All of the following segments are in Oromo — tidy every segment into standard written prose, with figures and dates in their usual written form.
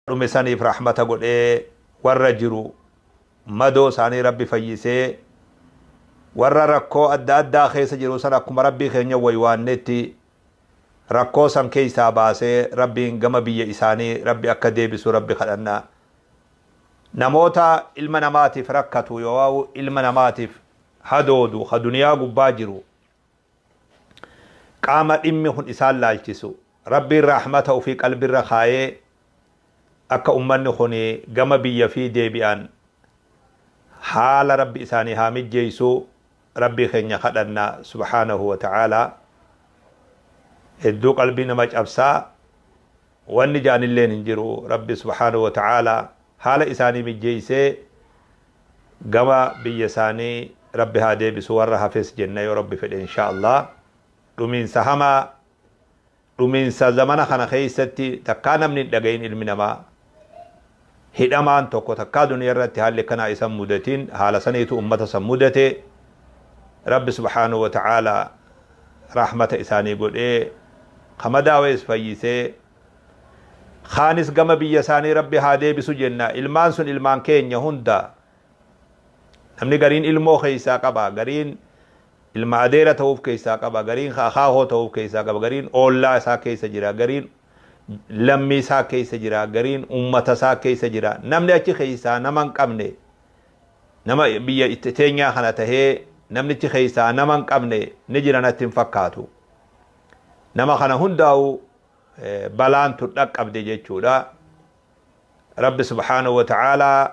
Dhume saniif rahmata godhee, warra jiru madoo isaanii Rabbi fayyisee, warra rakkoo adda addaa keessa jiru san akkuma Rabbii keenya waywaannetti rakkoo san keessaa baasee Rabbiin gama biyya isaanii Rabbi akka deebisu Rabbi kadhanna. Namoota ilma namaatiif rakkatu yoo ilma namaatiif hadoodu ka duniyaa gubbaa jiru, qaama dhimmi kun isaan laalchisu, Rabbiin rahmata ofii qalbirra kaayee akka ummanni kun gama biyya fi deebi'an haala Rabbi isaanii haa mijjeessu Rabbii keenya kadhanna subhaanahu wa ta'aalaa. Hedduu qalbii nama cabsaa, wanni ja'anilleen hin jiru. Rabbi subhaanahu wa ta'aalaa haala isaanii mijjeessee gama biyya isaanii Rabbi haa deebisu, warra hafes jenna yoo Rabbi fedhe, insha Allah. Dhumiinsa hamaa, dhumiinsa zamana kana keessatti takkaa namni hin dhagayin, ilmi namaa hidhamaan tokko takkaa duniyaa irratti haalli akkanaa isa mudatin, haala saniitu ummata san mudate. Rabbi subhaanahu wa ta'aalaa rahmata isaanii godhee, kamadaawees fayyisee, kaanis gama biyya isaanii Rabbi haa deebisu jenna. Ilmaan sun ilmaan keenya hunda. Namni gariin ilmoo keessaa qaba, gariin ilma adeera ta'uuf keessaa qaba, gariin akaahoo ta'uuf keessaa qaba, gariin oollaa isaa keessa jira, gariin lammii isaa keessa jira, gariin ummata isaa keessa jira. Namni achi keessaa nama hin qabne, nama biyya teenyaa kana tahee namnichi keessaa nama hin qabne ni jira natti hin fakkaatu. Nama kana hundaa'u balaan tun dhaqqabde jechuudha. Rabbi subhaanahu wa ta'aalaa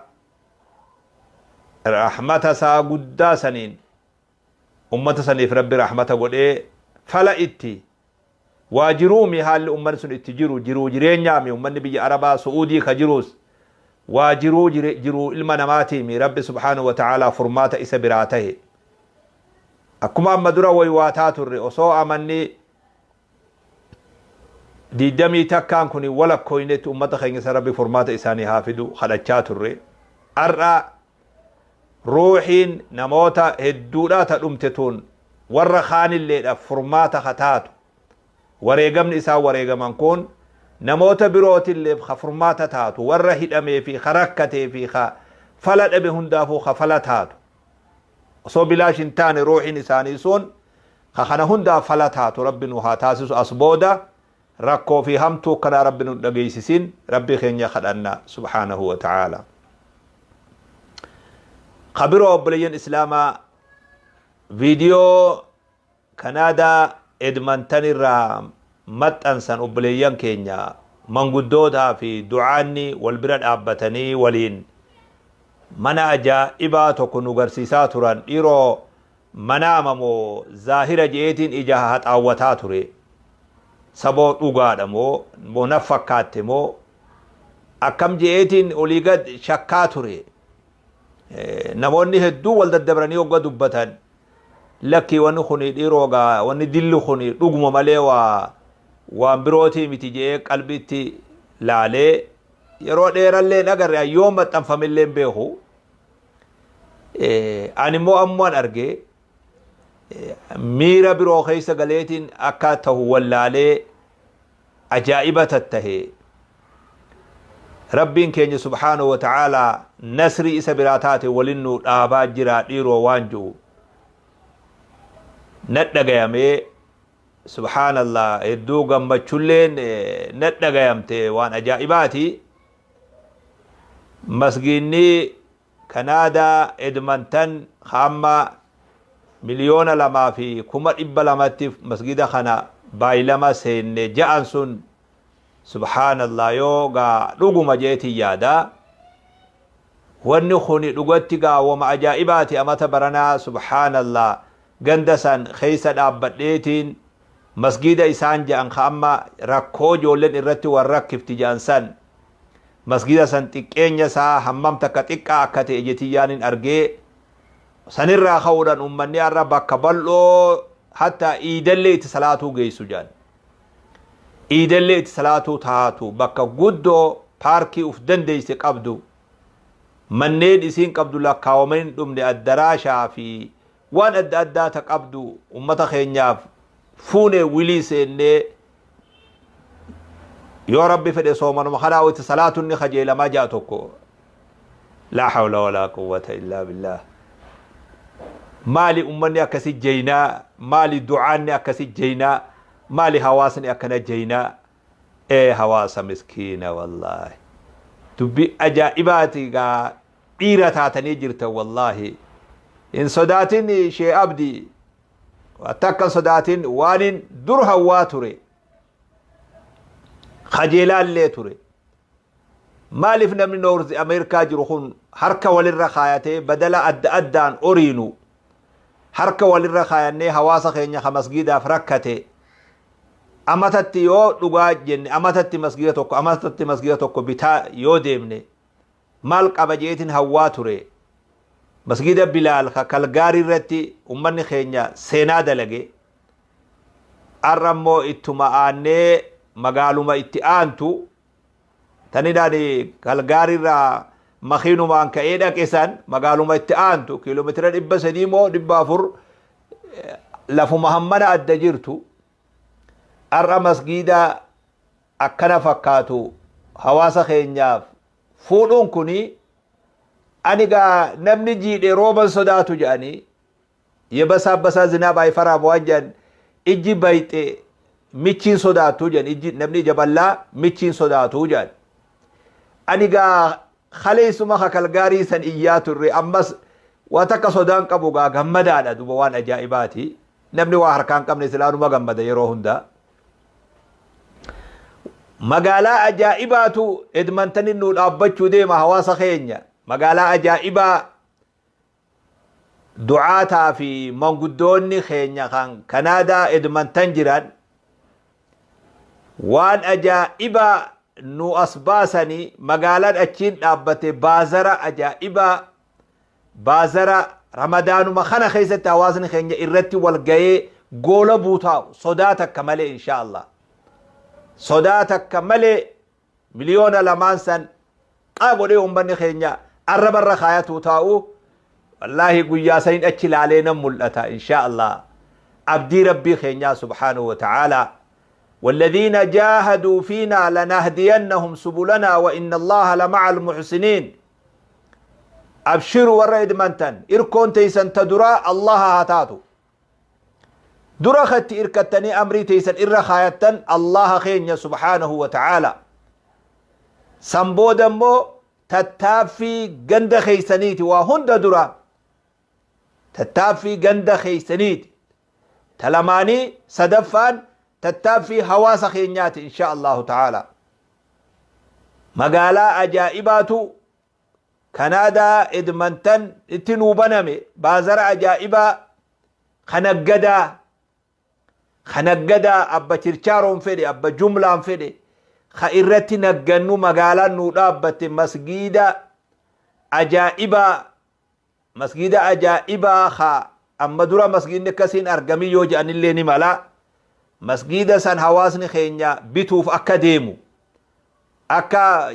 rahmata isaa guddaa saniin ummata saniif Rabbi rahmata godhee fala itti waa jiruumi. Haalli ummanni sun itti jiru jiruu jireenyaami. Ummanni biyya Arabaa Su'uudii ka jiruus waa jiruu jiruu ilma namaatiimi. Rabbi subhaanahu wa ta'aalaa furmaata isa biraa tahe, akkuma amma dura waywaataa turre, osoo amanni 21n kun walakkoynetti ummata keenya isa Rabbi furmaata isaanii haa fidu kadhachaa turre. Har'a ruuxiin namoota hedduudhaa ta dhumte tun warra kaanilleedhaaf furmaata ka taatu, wareegamni isaan wareegaman kun namoota birootilleef ka furmaata taatu, warra hidhamee fi ka rakkatee fi ka fala dhabe hundaafuu ka fala taatu, osoo bilaash hin taane ruuxiin isaanii sun ka kana hundaaf fala taatu Rabbi nu haa taasisu. As booda rakkoo fi hamtuu akkanaa Rabbi nu dhageessisin Rabbi keenya kadhanna subhaanahu wa ta'aala. Ka biroo, obboleeyyan Islaamaa, viidiyoo Kanaadaa Edmonton irraa maxxansan, obboleeyyan keenya manguddootaa fi du'aanni wal bira dhaabbatanii waliin mana ajaa'ibaa tokko nu garsiisaa turan. Dhiiroo, manaama moo zaahira je'eetiin ija haxaawwataa ture. Saboo, dhugaadha moo naf fakkaatte moo akkam je'eetiin olii gad shakkaa ture. Namoonni hedduu wal daddabranii hogga dubbatan, lakkii, wanni kun dhiiroo gaa wanni dilli kun dhuguma malee waa waan birootii miti je'ee qalbiitti laalee yeroo dheerallee hin agarre, yoo maxxanfamillee hin beeku. Ani immoo ammumaan arge miira biroo keessa galeetiin akka ta'u wallaalee ajaa'iba tattahe. Rabbiin keenya subhaanahu wa ta'aalaa nasrii isa biraa taate walin nu dhaabaa jira dhiiroo waan ji'u nadhagayamee. Subhaanallah, hedduu gammachulleen nadhagayamte, waan ajaa'ibaati. Masgiinni Kanaadaa Edmonton hamma 2,200,000tti masgida kana baay'ilama seenne ja'an sun, subhaanallah, yoo gaa dhuguma jeetiin yaada. Wanni kuni dhugatti gaa wama ajaa'ibaati. Amata baranaa, subhaanallah, ganda san keessa dhaabbadheetiin masgida isaan ja'an ka amma rakkoo ijoolleen irratti wal rakkifti ja'an san, masgida san xiqqeenya isaa hammam takka xiqqaa akka ta'e jetiyyaanin argee. Sanirraa ka'uudhaan ummanni har'a bakka bal'oo hatta iidallee itti salaatuu geessu jedhan, iidallee itti salaatuu taatu, bakka guddoo paarkii uf dandeesse qabdu, manneen isiin qabdu lakkaawamanii hin dhumne, addaraashaa fi waan adda addaa ta qabdu ummata keenyaaf fuunee wilii seennee. Yoo Rabbi fedhe soomanuma kanaa itti salaatuun ni kajeelamaa ja'a tokko. Laa hawla walaa quwwata illaa billaah. Maali ummanni akkasi jeynaa? Maali du'aanni akkasi jeynaa? Maali hawaasni akkana jeynaa? Ee hawaasa miskiina, wallaahi. Dubbii ajaa'ibaati gaa, dhiira taatanii jirtan wallaahi. Hin sodaatin, Shee Abdi. Takka hin sodaatin, waanin dur hawwaa ture. Kajeelaallee ture. Maaliif namni North Ameerikaa jiru kun harka walirra kaayatee, badala adda addaan oriinu harka walirra kaayannee, hawaasa keenya ka masgiidaaf rakkate, amatatti yoo dhugaa jenne amatatti masgiida tokko, amatatti masgiida tokko bitaa yoo deemne maal qaba jeetin hawwaa ture. Masgiida Bilaal ka Kalgaarii irratti ummanni keenya seenaa dalage. Har'a immoo ittuma aannee magaaluma itti aantu tanidhaan Kalgaarii irraa makiinumaan ka'ee dhaqe san, magaaluma itti aantu kiiloomeetira 300 moo 400 lafuma hammana adda jirtu, har'a masgiida akkana fakkaatu hawaasa keenyaaf fuudhuun kuni, ani gaa namni jiidhe rooban sodaatu jedhanii, የበሳበሰ ዝናብ አይፈራም waan jedhan, ijji bayxe michiin sodaattu jedhan, ijji namni ija bal'aa michiin sodaatu jedhan. Ani gaa kaleessuma ka Kalgaarii san iyyaa turre, ammas waa takka sodaan qabu gaa, gammadaadha duba. Waan ajaa'ibaati, namni waa harkaan qabne silaanuma gammada yeroo hundaa. Magaalaa ajaa'ibaatu Edmontonin nu dhaabbachuu deema. Hawaasa keenya magaalaa ajaa'ibaa du'aataa fi manguddoonni keenya kan Kanaadaa Edmonton jiran waan ajaa'ibaa nu as baasanii, magaalaan achiin dhaabbate baazara ajaa'ibaa, baazara Ramadaanuma kana keessatti hawaasni keenya irratti wal ga'ee goola buutaa'u sodaa takka malee, insha Allah, sodaa takka malee miliyoona 2n san qaa godhee uummanni keenya arrabarra kaayatu taa'u. Wallaahi guyyaa sanin achi ilaalee nan mul'ata, insha Allah, abdii Rabbii keenyaa subhaanahu wa ta'aalaa. والذين جاهدوا فينا لنهدينهم سبلنا وإن الله لمع المحسنين. أبشروا warra Edmonton, irkoon teeysan ta duraa Allaha haa taatu. Dura katti irkattanii amrii teeysan irra kaayattan Allaha keenya subhaanahu wa ta'aala. San booda immoo tattaaffii ganda keeysaniiti, waa hunda dura tattaaffii ganda keeysaniiti. Ta lamaanii sadaffaan tattaaffii hawaasa keenyaati, insha Allahu ta'aala. Magaalaa ajaa'ibaatu Kanaadaa Edmonton itti nuu baname, baazara ajaa'ibaa kanaggadaa kanaggadaa abba chirchaaroon fedhe, abba jumlaan fedhe ka irratti naggannu magaalaan nuu dhaabbatte. Masgiida ajaa'ibaa, masgiida ajaa'ibaa ka amma dura masgiidni akkasiin argamin yoo jedhanillee ni mala. Masgiida san hawaasni keenya bituuf akka deemu, akka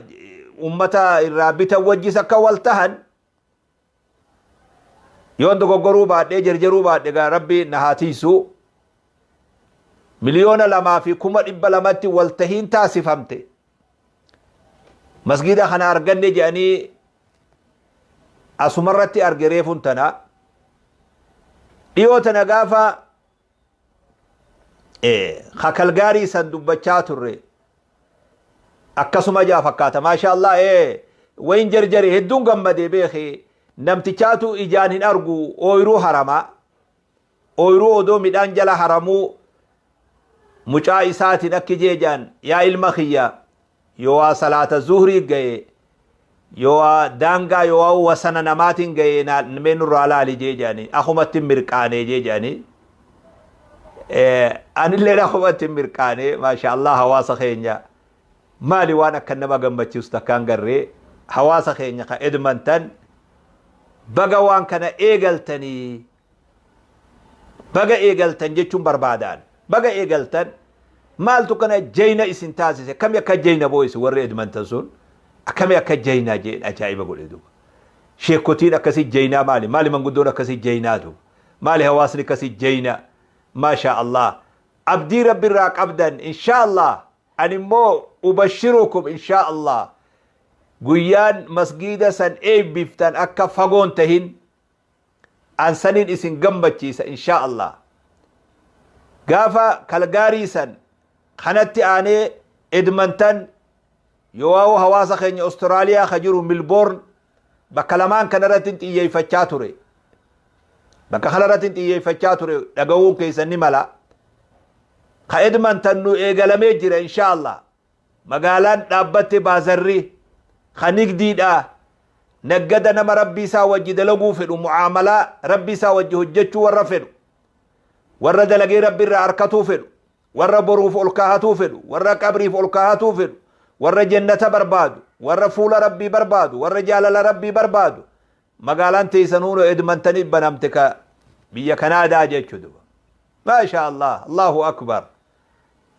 ummata irraa bitan wajjis akka wal tahan, yoon dogoggoruu baadhee jarjaruu baadhe gaa Rabbi na haa tiisu, 2,200,000tti waltahiin taasifamte. Masgiida kana arganne jedhanii asumarratti arge reefun tana dhiyoo tana gaafa ka Kalgaarii san dubbachaa turre akkasuma jaa fakkaata. Maasha Allah, wayin jarjare, hedduun gammadee beeke. Namtichaatu ijaan hin argu, ooyiruu haramaa, ooyiruu odoo midhaan jala haramuu mucaa isaatiin akki jeejaan, "Yaa ilma kiyya, yoo waa salaata zuhrii gaye, yoo waa daangaa, yoo waa wasana namaatiin gaye, mee nurraa laali," jeejaani. Akumatti mirqaanee jeejaani. Anillee akumatti mirqaanee. Maasha Allah, hawaasa keenya maali waan akka nama gammachiisu takkaan garree. Hawaasa keenya ka Edmonton, baga waan kana eegaltanii, baga eegaltan jechuun barbaadaan. Baga eegaltan. Maaltu kana jayna isin taasise? Akkami akka jayna boo'ise warri Edmonton sun, akkami akka jaynaa jeen ajaa'iba godhe duuba. Sheekotiin akkasii jaynaa maali? Maali manguddoon akkasii jaynaa duuba? Maali hawaasni akkasii jaynaa? Maasha Allah, abdii Rabbi irraa qabdan, insha Allah. Ani immoo Ubashirukum inshaa Allah guyyaan masgiida san eebbiftan akka fagoon tahin an saniin isin gammachiisa inshaa Allah. Gaafa Kalgaarii san kanatti aanee Edmonton yoo hawaasa keenya Austraaliyaa ka jiru Milboorn, bakka lamaan kana irratti xiyyeeffachaa ture. Bakka kana irratti xiyyeeffachaa ture dhaga'uun keessan ni mala. Ka Edmonton nu eegalamee jira inshaa Allah. Magaalaan dhaabbatte baazarri ka nigdiidha. Naggada nama rabbii isaa wajji dalaguu fedhu, mu'aamalaa rabbii isaa wajji hojjechuu warra fedhu, warra dalagee rabbi irraa harkatuu fedhu, warra boruuf ol kaahatuu fedhu, warra qabriif ol kaahatuu fedhu, warra jannata barbaadu, warra fuula rabbii barbaadu, warra jaalala rabbii barbaadu. Magaalaan teessan huno Edmontanii banamte ka biyya Kanaadaa jechuudha. Maasha Allah, Allahu Akbar.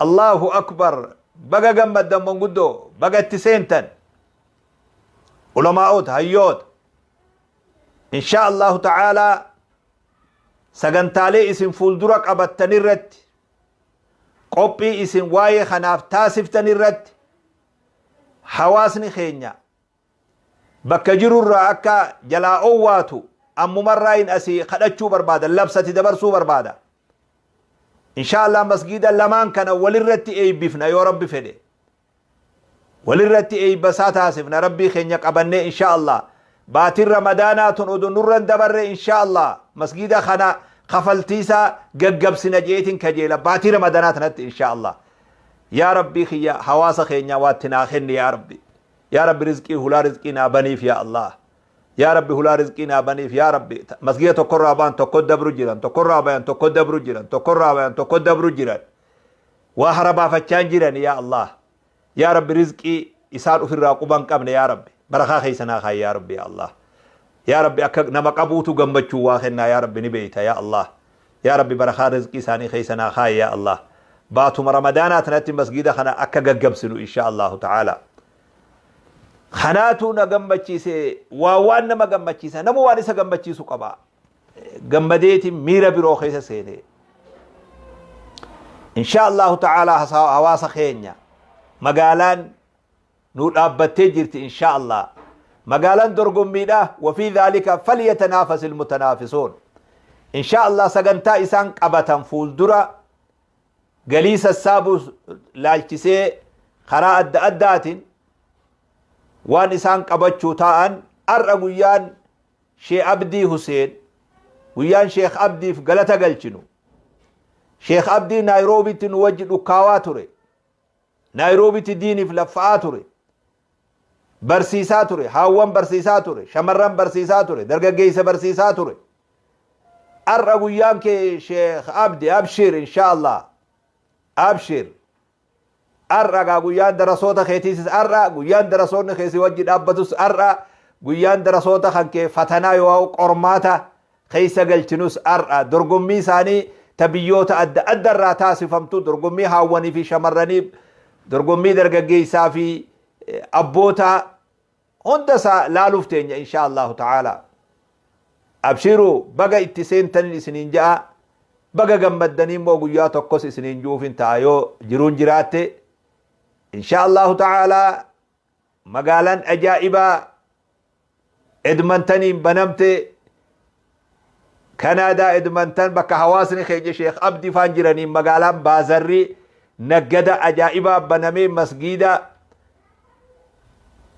Allahu Akbar. Baga gammaddan manguddoo, baga itti seentan. Ulamaa'ota, hayyoota. Insha Allahu ta'aalaa sagantaalee isin fuuldura qabattan irratti, qophii isin waa'ee kanaaf taasiftan irratti, hawaasni keenya bakka jirurraa akka jalaa owwaatu ammumarraa hin asii kadhachuu barbaada, labsati dabarsuu barbaada. Insha Allah masgiida lamaan kana walirratti eebbifna yoo rabbi fedhe. Walirratti eebbasaa taasifna rabbii keenya qabannee insha Allah. Baatiin Ramadaanaa tun oduu nurran dabarre insha Allah masgiida kana kafaltiisaa gaggabsina jeetiin kajeela baatii Ramadaanaa tanatti insha Allah. Yaa Rabbii kiyya, hawaasa keenya waatti naa kenni yaa Rabbi. Yaa Rabbi, rizqii hulaa rizqii naa baniif yaa Allah. Yaa Rabbi, hulaa rizqii naa baniif yaa Rabbi. Masgiida tokkorraa ba'an tokko dabru jiran, tokkorraa bayan tokko dabru jiran, tokkorraa bayan tokko dabru jiran. Waa hara baafachaa jiran yaa Allah. Yaa Rabbi, rizqii isaan ofirraa quban qabne yaa Rabbi. Barakaa keessa naa kaayi yaa Rabbi yaa Allah. Yaa Rabbi, akka nama qabuutu gammachuu waa kennaa yaa Rabbi ni beeyta yaa Allah. Yaa Rabbi, barakaa rizqii isaanii keessa naa kaayi yaa Allah. Baatuma Ramadaanaa tanatti masgiida kana akka gaggabsinu insha Allahu ta'ala. Kanaatu na gammachiise, waa waan nama gammachiisa, nama waan isa gammachiisu qaba. Gammadeetiin miira biroo keessa seene. Insha Allahu ta'ala hawaasa keenya magaalaan nu dhaabbattee jirti insha Allah. Magaalaan dorgommiidha. Wafii dhaalika falyatanaafasil mutanaafisuun. Insha Allah sagantaa isaan qabatan fuuldura galii sassaabuu laalchisee karaa adda addaatiin waan isaan qabachuu taa'an, har'a guyyaan Shee Abdii Huseen, guyyaan Sheekh Abdiif galata galchinu. Sheekh Abdii Naayiroobitti nu wajji dhukkaawaa ture. Naayiroobitti diiniif laffa'aa ture. Barsiisaa ture, haawwan barsiisaa ture, shamarran barsiisaa ture, dargaggeessa barsiisaa ture. Har'a guyyaan kee Sheekh Abdi, abshir insha Allah. Abshir. Har'a gaa guyyaan darasoota keetiisis har'a, guyyaan darasoonni keessi wajji dhaabbatus har'a, guyyaan darasoota kan kee fatanaa yoo qormaata keessa galchinus har'a, dorgommii isaanii ta biyyoota adda adda irraa taasifamtu, dorgommii haawwanii fi shamarranii, dorgommii dargaggeessaa fi abboota hunda isaa laaluuf teenya insha Allahu ta'ala. Abshiru, baga itti seentanin isiniin ja'a, baga gammaddanii immoo guyyaa tokkos isiniin juufin ta'a yoo jiruun jiraatte insha Allahu ta'ala. Magaalaan ajaa'ibaa Edmontaniin banamte, Kanaadaa Edmonton, bakka hawaasni keenya Sheekh Abdii faan jiraniin magaalaan baazarri naggada ajaa'ibaa banamee, masgiida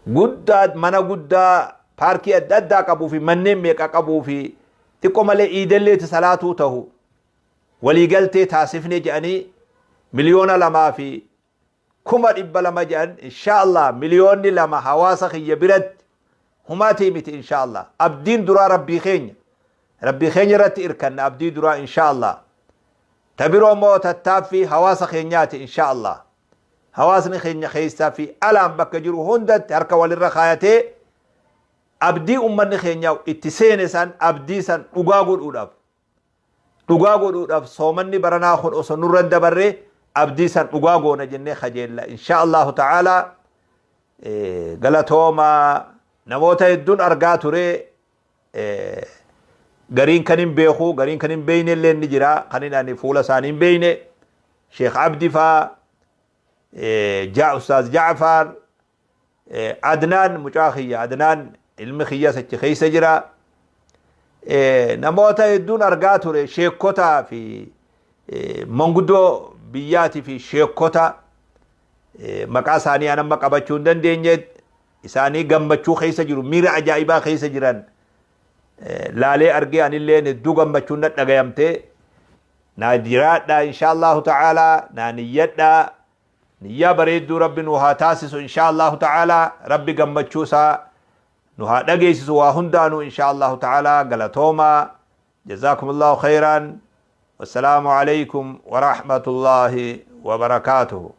guddaa, mana guddaa paarkii adda addaa qabuu fi manneen meeqa qabuu fi xiqqoo malee iidelleeti salaatuu tahu waliigaltee taasifne jedhanii 2,200,000 jedhan. Insha Allah 2 miliyoonni hawaasa kiyya biratti humaatii miti insha Allah. Abdiin duraa rabbii keenya, rabbii keenya irratti irkanna abdii duraa insha Allah. Ta biroo immoo tattaaffii hawaasa keenyaati insha Allah. Hawaasni keenya keessaa fi alaan bakka jiru hundatti harka walirra kaayatee abdii ummanni keenya itti seene san, abdii san dhugaa godhuudhaaf soomanni baranaa kun osoo nurra hin dabarre abdii san dhugaa goona jennee kajeella insha Allahu ta'ala. Galatooma. Namoota hedduun argaa ture, gariin kan hin beeku, gariin kan hin beeyne illee ni jira, kan hin ani fuula isaanii hin beeyne, Sheekh Abdi faa. Ustaaz Ja'far, Adnaan mucaa kiyya, Adnaan ilmi kiyyas achi keessa jira. Namoota hedduun argaa ture, sheekotaa fi manguddoo biyyaatii fi sheekota maqaa isaanii an amma qabachuu hin dandeenye, isaanii gammachuu keessa jiru, miira ajaa'ibaa keessa jiran laalee argee anilleen hedduu gammachuun na dhagayamte. Naa jiraadha, insha Allahu ta'ala, naa niyyadha, niyyaa bareedduu Rabbi nu haa taasisu, insha Allahu ta'ala. Rabbi gammachuu isaa nu haa dhageessisu waa hundaanuu, insha Allahu ta'ala. Galatoomaa, jazakumullahu khayran, wassalaamu alaykum wa rahmatullahi wa barakaatuhu.